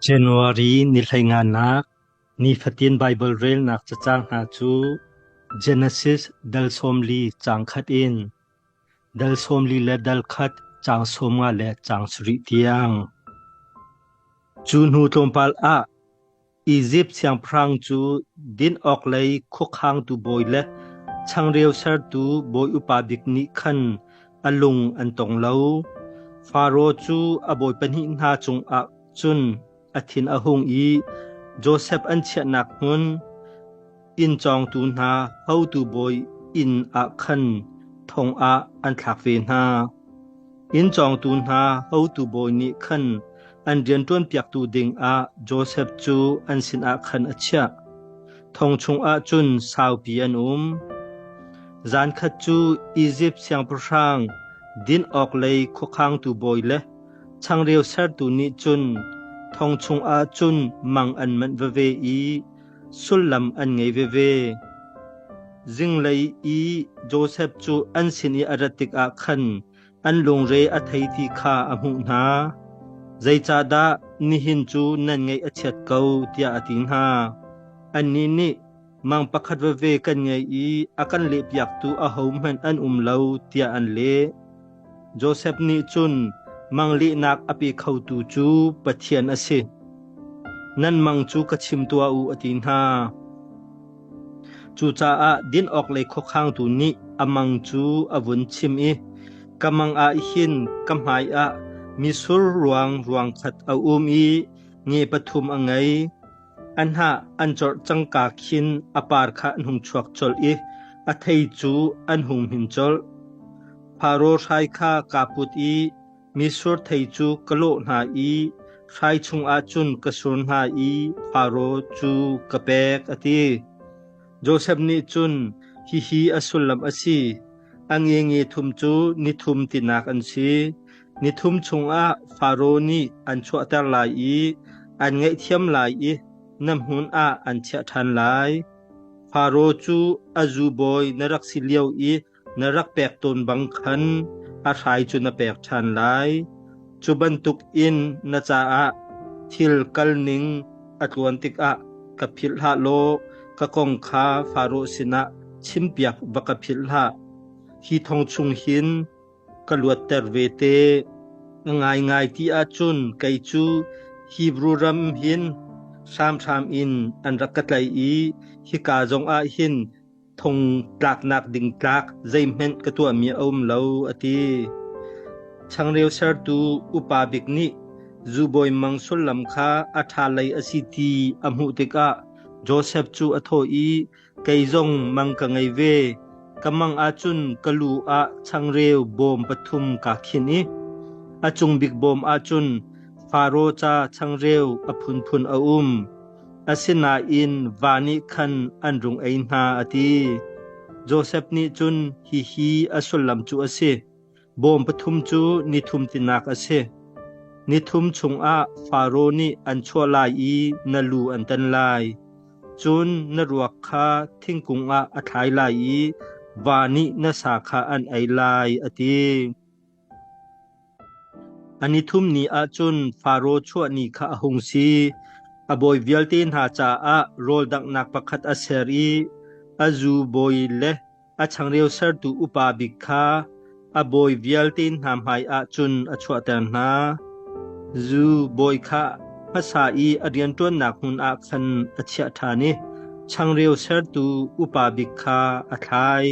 January ni hleinganak nifatin Baibal relnak cacang hna cu Genesis dal 40 caang khat in dal 40 le dal khat caang 50 le caang 70 tiang. Cu hnu tlawmpal ah Izipt siangpahrang cu din awk lei khuakhangtu bawi le changreu sertu bawi upa bik nih khan a lung an tong lo. Faro cu a bawi pahnih hna cungah cun a thin a hung i Josef an chiahnak hmun inn cawngtu hna hotu bawi inn ah khan thong ah an thlak ve hna. Inn cawngtu hna hotu bawi nih khan an rianṭuanpiaktu dingah Josef cu an sinah khan a chiah. Thong chungah cun saupi an um. Zankhat cu Izipt siangpahrang din awk lei khuakhangtu bawi le changreu sertu nih cun thong chungah cun mang an manh veve i sullam an ngei veve. Zinglei i Josef cu an sin i a rat tikah khan an lungre a thei ti kha a hmuh hna. Zeicahdah nihin cu nan ngaih a chiat ko tiah a ti hna. Annih nih mang pakhat veve kan ngei i a kan lehpiaktu ahohmanh an um lo tiah an leh. Josef nih cun mang lehnak a pe khotu cu Pathian a si. Nan mang cu ka chim tuah u a ti hna. Cucaah din awk lei khuakhangtu nih a mang cu a vun chim i, Ka mang ah hin ka hmaiah mitsur ruang ruang khat a um i nge pathum a ngei. A hnah an corh cangka khin a par kha an hung chuak colh i a thei cu an hung hmin colh. Faro hrai kha kaa put i Mitsur thei cu ka lawh hna i hrai chungah cun ka sur hna i Faro cu ka pek, a ti. Josef nih cun, Hihi a sullam a si. A ngenge thum cu ni thum tinak an si. Ni thum chungah Faro nih an chuahter lai i an ngaihthiam lai i na hmun ah an chiah ṭhan lai. Faro cu a zubawi na rak si lio i na rak pek tawn bang khan a hrai cu na pek ṭhan lai. Cu bantukin na caah thil kalning a tluan tikah ka philh hlah law ka kong kha Faro sinah chimpiak va ka philh hlah. Hi thong chung hin ka luatter ve te. A ngaingai ti ahcun kei cu Hebru ram hin hramhram in an rak ka tlaih i hika zongah hin thong tlaknak ding tlak zeihmanh ka tuahmi a um lo, a ti. Changreu sertu upa bik nih zubawi mang sullam kha a ṭha lei a si ti a hmuh tikah Josef cu a thawh i, Kei zong mang ka ngei ve. Ka mang ahcun ka lu ah changreu bawm pathum kaa khinh i a cung bik bawm ahcun Faro ca changreu a phunphun a um. Asinain va nih khan an rung ei hna, a ti. Josef nih cun hihi a sullam cu a si: Bawm pathum cu ni thum tinak a si. Ni thum chungah Faro nih an chuah lai i na lu an tan lai. Cun na ruak kha thingkung ah a thlai lai i va nih na sa kha an ei lai, a ti. A nithum ni ah cun Faro chuah ni kha a hung si. A bawi vialte hna caah rawl danghnak pakhat a ser i a zu bawi le a changreu sertu upa bik kha a bawi vialte hna hmaiah cun a chuahter hna. Zu bawi kha hmasa i a rianṭuannak hmun ah khan a chiah ṭhan i changreu sertu upa bik kha a thlai.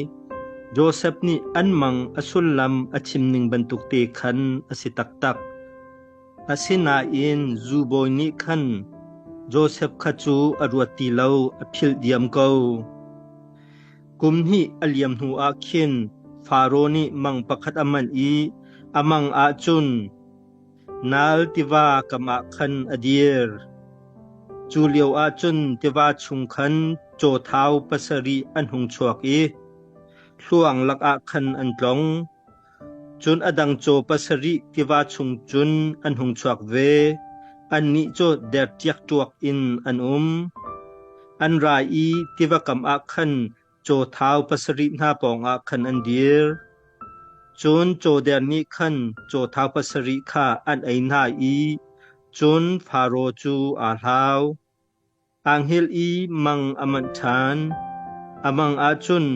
Josef nih an mang a sullam a chim ning bantuk te khan a si taktak. Asinain zubawi nih khan Josef kha cu a ruat ti lo, a philh diam ko. Kum hnih a liam hnuah khin Faro nih mang pakhat a manh i a mang ah cun Naal tiva kam ah khan a dir. Cu lioah cun tiva chung khan cawthau pasarih an hung chuak i hluang lakah khan an tlong. Cun a dang caw pasarih tiva chung cun an hung chuak ve. Annih cu der ṭiakṭuak in an um. An ra i tiva kam ah khan cawthau pasarih hna pawngah khan an dir. Cun cawder nih khan cawthau pasarih kha an ei hna i. Cun Faro cu aa hlau. Aa hngilh i mang a manh ṭhan. A mang ah cun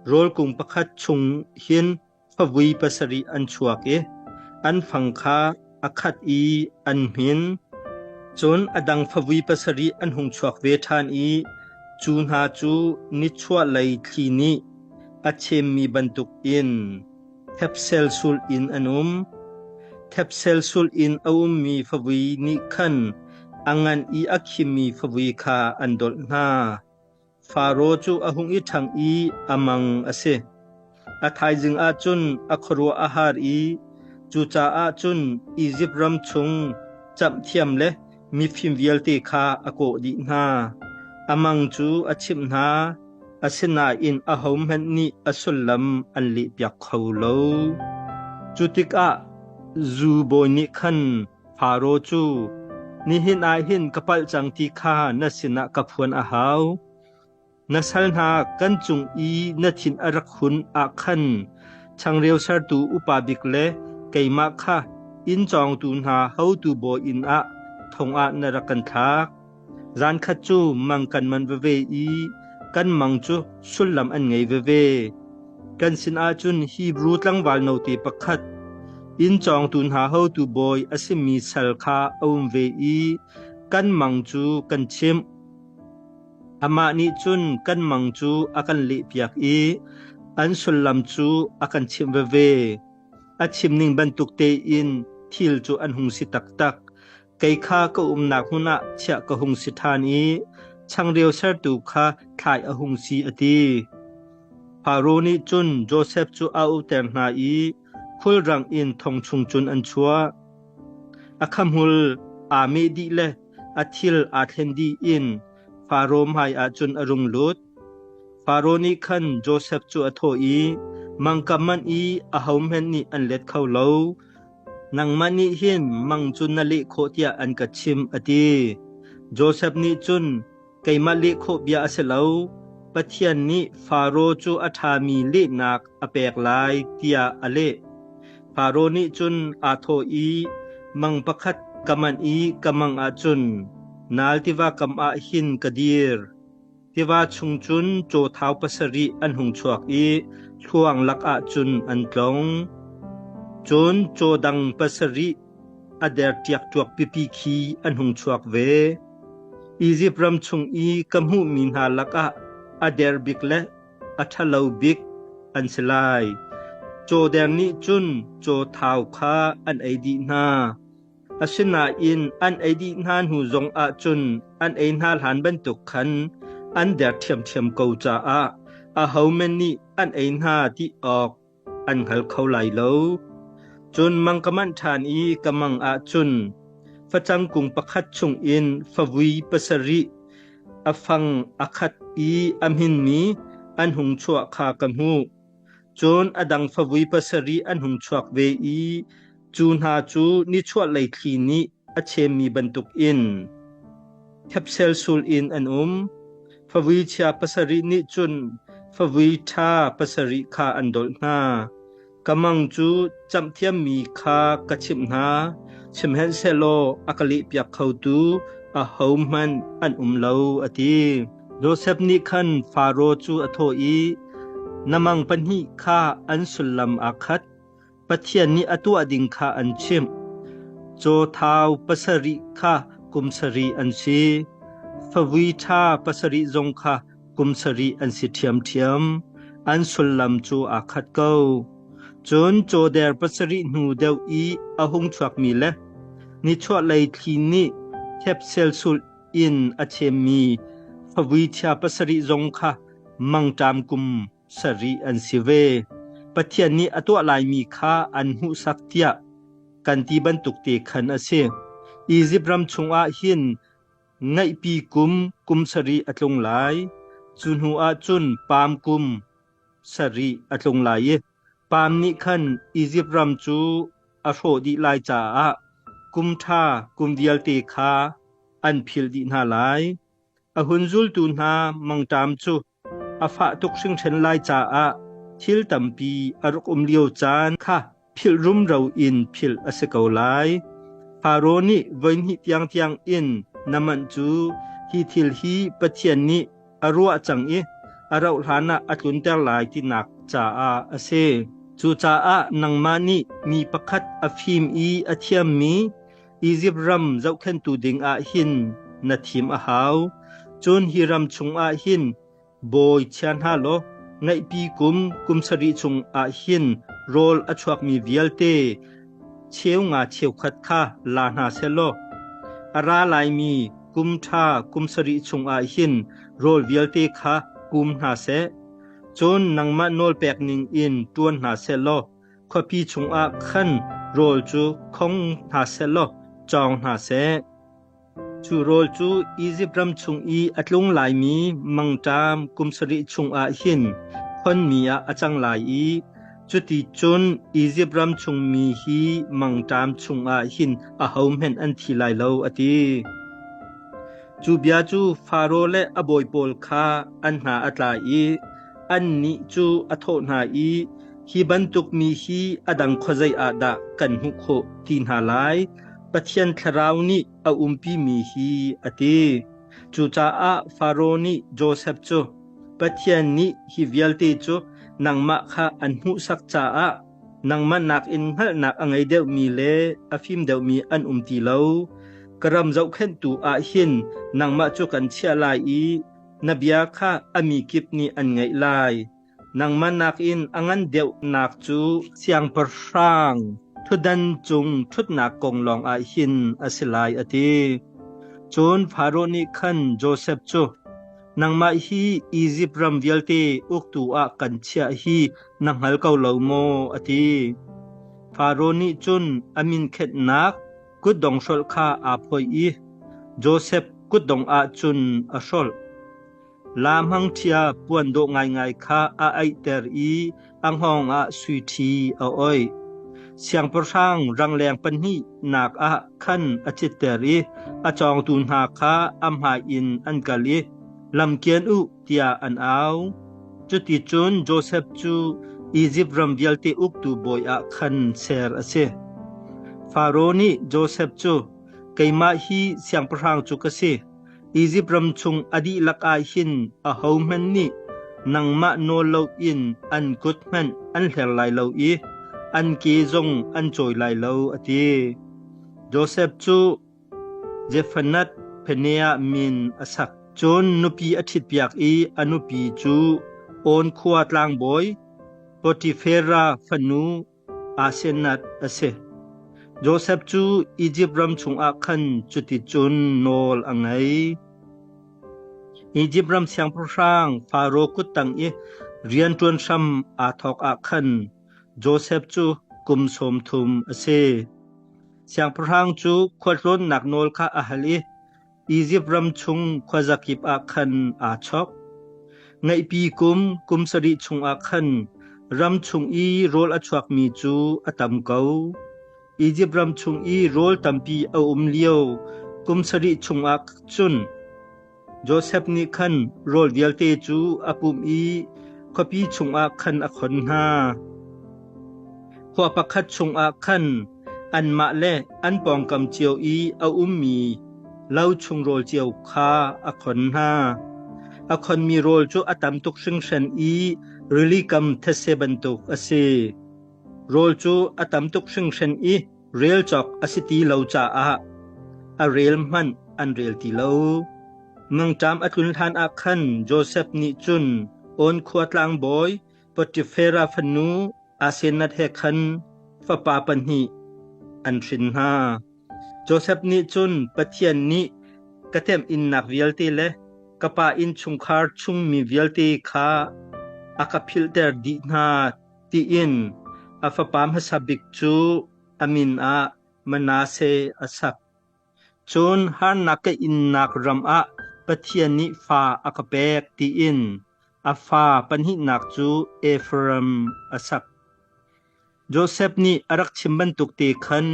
rawl kung pakhat chung hin favui pasarih an chuak i an fang kha a khat i an hmin. Cun a dang favui pasarih an hung chuak ve ṭhan i cu hna cu nichuahlei thli nih a chemmi bantukin Thepselsul in an um. Thepselsul in a ummi favui nih khan a ngan i a khimmi favui kha an dolh hna. Faro cu a hung i ṭhang i a mang a si. A thaizing ah cun a khuaruah a har i cucaah cun Izipt ram chung camhthiam le mifim vialte kha a kawh dih hna. A mang cu a chimh hna. Asinain ahohmanh nih a sullam an lehpiak kho lo. Cu tikah zu bawi nih khan Faro cu, Nihin ah hin ka palh cang ti kha na sinah ka phuan a hau. Na sal hna kan cung i na thin a rak hun ah khan changreu sertu upa bik le keimah kha inn cawngtu hna hotu bawi inn ah thong ah na rak kan thlak. Zankhat cu mang kan man veve i kan mang cu sullam an ngei veve. Kan sinah cun Hebrew tlangval note pakhat inn cawngtu hna hotu bawi a simi sal kha a um ve i kan mang cu kan chimh. Amah nih cun kan mang cu a kan lehpiak i an sullam cu a kan chimh veve. A chimning bantuk tein thil cu an hung si taktak. Kei kha ka umnak hmun ah chiah ka hung si ṭhan i changreu sertu kha thlai a hung si, a ti. Faro nih cun Josef cu a auhter hna i khulrang in thong chung cun an chuah. A khahmul aa meh dih le a thil aa thlen dih in Faro hmaiah cun a rung lut. Faro nih khan Josef cu a thawh i, Mangka manh i ahohmanh nih an let kho lo. Nangmah nih hin mang cu na leh khawh tiah an ka chimh, a ti. Josef nih cun, Keimah leh khawh bia a si lo. Pathian nih Faro cu a ṭhami lehnak a pek lai, tiah a leh. Faro nih cun aa thawh i, Mang pakhat ka manh i ka mang ah cun Naal tiva kam ah hin ka dir. Tiva chung cun cawthau pasarih an hung chuak i thluang lakah cun an tlong. Cun caw dang pasarih a der ṭiakṭuak pipi khi an hung chuak ve. Izipt ram chung i ka hmuhmi hna lakah a der bik le a ṭhalo bik an si lai. Cawder nih cun cawthau kha an ei dih hna. Asinain an ei dih hna hnu zongah cun an ei hna hlan bantuk khan an der ṭhiamṭhiam ko caah ahohmanh nih an ei hna ti awk an hngal kho lai lo. Cun mang ka manh ṭhan i ka mang ah cun facang kung pakhat chungin favui pasarih a fang a khat i a hminmi an hung chuah kha ka hmuh. Cun a dang favui pasarih an hung chuak ve i cu hna cu nichuahlei thli nih a chemmi bantukin thepselsul in an um. Favui chia pasarih nih cun favui ṭha pasarih kha an dolh hna. Ka mang cu camhthiammi kha ka chimh hna, sihmanhsehlaw a ka lehpiak khotu ahohmanh an um lo, a ti. Josef nih khan Faro cu a thawh i, Na mang pahnih kha an sullam aa khat. Pathian nih a tuah ding kha an chimh. Caw thau pasarih kha kum sarih an si. Favui ṭha pasarih zong kha kum sarih an si ṭhiamṭhiam. An sullam cu aa khat ko. Cun cawder pasarih hnu deuh i a hung chuakmi le nichuahlei thli nih thepselsul in a chemmi favui chia pasarih zong kha mangṭam kum sarih an si ve. Pathian nih a tuah laimi kha an hmuhsak tiah kan ti bantuk te khan a si. Izipt ram chungah hin ngaihpi kum kum sarih a tlung lai. Cu hnu ah cun paam kum sarih a tlung lai i paam nih khan Izipt ram cu a hrawh dih lai caah kum ṭha kum vialte kha an philh dih hna lai. A hun zultu hna mangṭam cu a fah tuk hringhran lai caah thil tampi a rak um lio caan kha philh rumro in philh a si ko lai. Faro nih voihnih tiangtiang in na manh cu hi thil hi Pathian nih a ruah cang i a rauh hlanah a tlunter lai tinak caah a si. Cucaah nangmah nih mi pakhat a fim i a thiammi Izipt ram zohkhenhtu dingah hin na thim a hau. Cun hi ram chungah hin bawi chia hna law ngaihpi kum kum sarih chungah hin rawl a chuakmi vialte cheu nga cheukhat kha la hna seh law a ra laimi kum ṭha kum sarih chungah hin rawl vialte kha kum hna seh. Cun nangmah nawlpek ningin ṭuan hna seh law khuapi chungah khan rawl cu khong hna seh law cawng hna seh. Cu rawl cu Izipt ram chung i a tlung laimi mangṭam kum sarih chungah hin khonmi ah a cang lai i cuti cun Izipt ram chungmi hi mangṭam chungah hin ahohmanh an thi lai lo, a ti. Cu bia cu Faro le a bawi pawl kha an hna a tla i annih cu a thawh hna i, Hi bantuk mi hi a dang khuazei ah dah kan hmuh khawh ti hna lai? Pathian thlarau nih a umpimi hi a ti. Cucaah Faro nih Josef cu, Pathian nih hi vialte cu nangmah kha an hmuhsak caah nangmah nakin hngalhnak a ngei deuhmi le a fim deuhmi an um ti lo. Ka ram zohkhenhtu ah hin nangmah cu kan chiah lai i na bia kha a mi kip nih an ngaih lai. Nangmah nakin a ngan deuhnak cu siangpahrang ṭhutdan cung ṭhutnak kong lawngah hin a si lai, a ti. Cun Faro nih khan Josef cu, Nangmah hi Izipt ram vialte uktu ah kan chiah hi na hngal ko lo maw? a ti. Faro nih cun a min khenhnak kutdong hrolh kha aa phoih i Josef kutdong ah cun a hrolh. Laa hmangṭhia puan dawh ngaingai kha a aihter i a hngawng ah sui ṭhi a oih. Siangpahrang rangleng pahnihnak ah khan a citter i a cawngtu hna kha a hmai in an kal i, Lam kian u, tiah an au. Cuticun Josef cu Izipt ram vialte uktu bawi ah khan ser a si. Faro nih Josef cu, Keimah hi siangpahrang cu ka si. Izipt ram chung a dihlak ah hin ahohmanh nih nangmah nawl loin an kut hmanh an hler lai lo i an ke zong an cawi lai lo, a ti. Josef cu Zefanath Phaneah min a sak. Cun nupi a ṭhitpiak i a nupi cu On khua tlangbawi Potifera fanu Asenath a si. Josef cu Izipt ram chungah khan cuticun nawl a ngei. Izipt ram siangpahrang Faro kuttang i rianṭuan hram aa thawk ah khan Josef cu kum 30 a si. Siangpahrang cu khualtlawnnak nawl kha a hal i Izipt ram chung khuazakip ah khan aa chok. Ngaihpi kum kum sarih chungah khan ram chung i rawl a chuakmi cu a tam ko. Izipt ram chung i rawl tampi a um lio kum sarih chungah cun Josef nih khan rawl vialte cu a pumh i khuapi chungah khan a khon hna. Khua pakhat chungah khan Anmah le an pawngkam cio i a ummi lo chung rawl cio kha a khon hna. A khonmi rawl cu a tam tuk hringhran i rili kam thetse bantuk a si. Rawl cu a tam tuk hringhran i rel cawk a si ti lo caah a rel hmanh an rel ti lo. Mangṭam a tlun hlanah khan Josef nih cun On khua tlangbawi Potifera fanu Asenath he khan fapa pahnih an hrin hna. Josef nih cun Pathian nih ka temhinnak vialte le ka pa innchungkhar chungmi vialte kha a ka philhter dih hna tiin a fapa hmasa bik cu a min ah Manasseh a sak. Cun harnak ka innak ram ah Pathian nih fa a ka pek tiin a fa pahnihnak cu Efraim a sak. Josef nih a rak chim bantuk te khan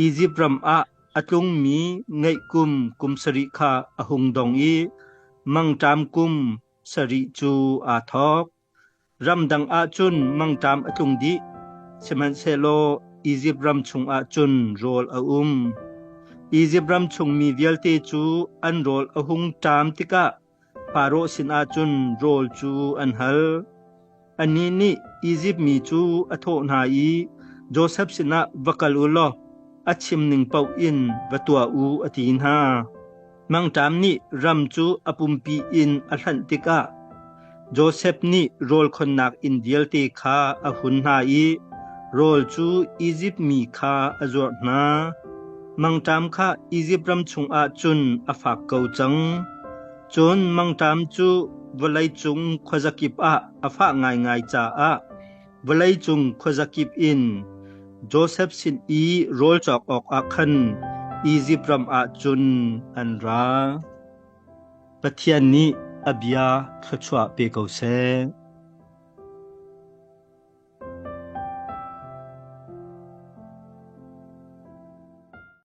Izipt ram ah a tlungmi ngeih kum kum sarih kha a hung dong i mangṭam kum sarih cu aa thawk. Ramdang ah cun mangṭam a tlung dih, sihmanhsehlaw Izipt ram chungah cun rawl a um. Izipt ram chung mi vialte cu an rawl a hung ṭam tikah Faraoh sinah cun rawl cu an hal. Anih nih Izipt mi cu a thawh hna i, Josef sinah va kal u law a chim ning paoh in va tuah u, a ti hna. Mangṭam nih ram cu a pumpi in a hlanh tikah Josef nih rawl khonnak inn vialte kha a hun hna i rawl cu Izipt mi kha a zuarh hna. Mangṭam kha Izipt ram chungah cun a fak ko cang. Cun mangṭam cu vawleicung khuazakip ah a fah ngaingai caah vawleicung khuazakip in Josef sin i rawl cawk awkah khan Izipt ram ah cun an ra. Pathian nih a bia thluachuah pe ko seh.